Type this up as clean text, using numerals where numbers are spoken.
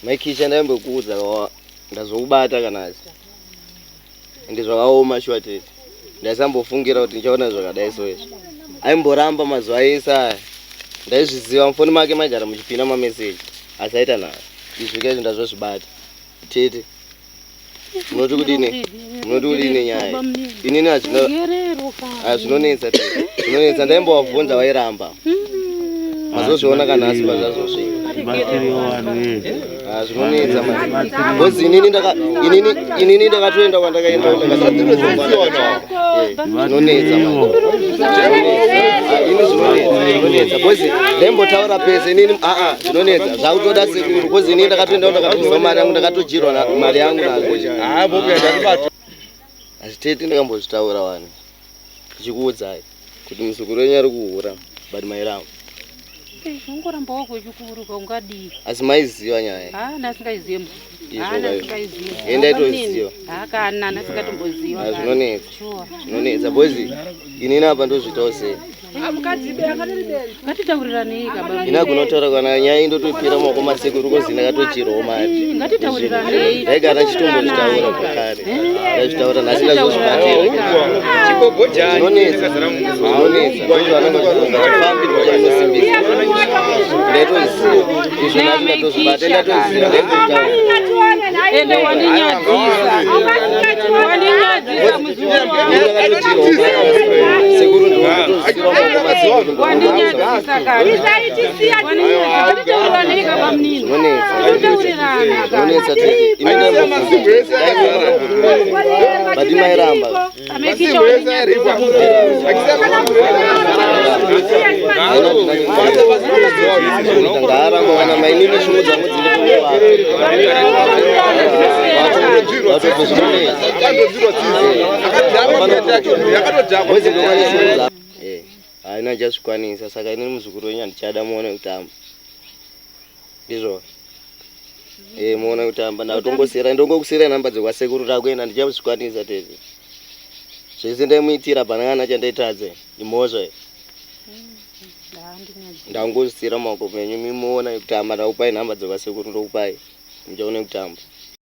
Maikisha ndaimbokuudza ndazokubata kana asi ende zvakaoma shuwa tete ndaisambofungira kuti ndichaona zvakadai so izvi aimboramba mazuva ese aya ndaizviziva mufoni make maigara muchipinda mameseji asi aita nharo izvi ka izvi ndazvozvibata tete munoti kudini munoti kudini nyaya inini hazvinonetsa zvinonetsa ndaimbovabvunza vairamba mazozviona kana asi pazvazosvika zvinonetsa bcause inini inini ndakatoenda kwandakaenda zvinonetsa ini zvinonetsa bcause ndaimbotaura pese inini aa zvinonetsa zvakutoda sekuru bcause inini ndakatoenda ndakapihwa mari yangu ndakatodyirwa mari yangu nazvo asi tete ndakambozvitaura wani ndichikuudzai kuti muzukuru wenyu ari kuhura but mairamba Ungoramba wako uchikuruka ungadii? Asi maiziva nyaya. Ah, ndasingaizive muzukuru. Ah, ndasingaizive. Enda itoziva. Ah, kana ndasingatomboziva. Ah, zvinonetsa. Zvinonetsa boys. Inini apa ndozvitawo sei? Ngatitauriranei baba. Ina kunotaura kana nyaya indotoipira maoko masekuru kozi ndakatochirwawo mari. Ngatitauriranei. Ndaigara ndichitombozvitaura kare. Ndazvitaura nhasi ndazozvibatira. Chigogojani. Zvinonetsa. Zvinonetsa. Ndozvanenge ndozvanosimbisa. Ndaitoziva. Izvo nhasi ndatozvibata ndatoziva ndaitotaura. Ende wandinyadzisa. Wandinyadzisa muzukuru wangu. Sekuru ndinotoziva maoko masekuru. Wandinyadzisa kani. Ngatitaurirane baba munini. Zvinonetsa. Ngatitaurirane. Zvinonetsa tete. Ini ndaimbobvunza. But mairamba. Amekisha wandinyadzisa. Ngaaramba kana mainini shungu dzangu dziri haina ndichazvikwanisa saka inini muzukuru wenyu handichada muone kutamba ndizvo e muone kutamba ndakutongosiyira ndongokusiyira namba dzekwasekuru takuenda ndichazvikwanisa tete zvese ndaimuitira hapana kana chandaitadza imhosva iyi ndangozvisiyira mumaoko menyu mimuona kutamba ndakupai nhamba dzekwasekuru ndokupai muchaone kutamba.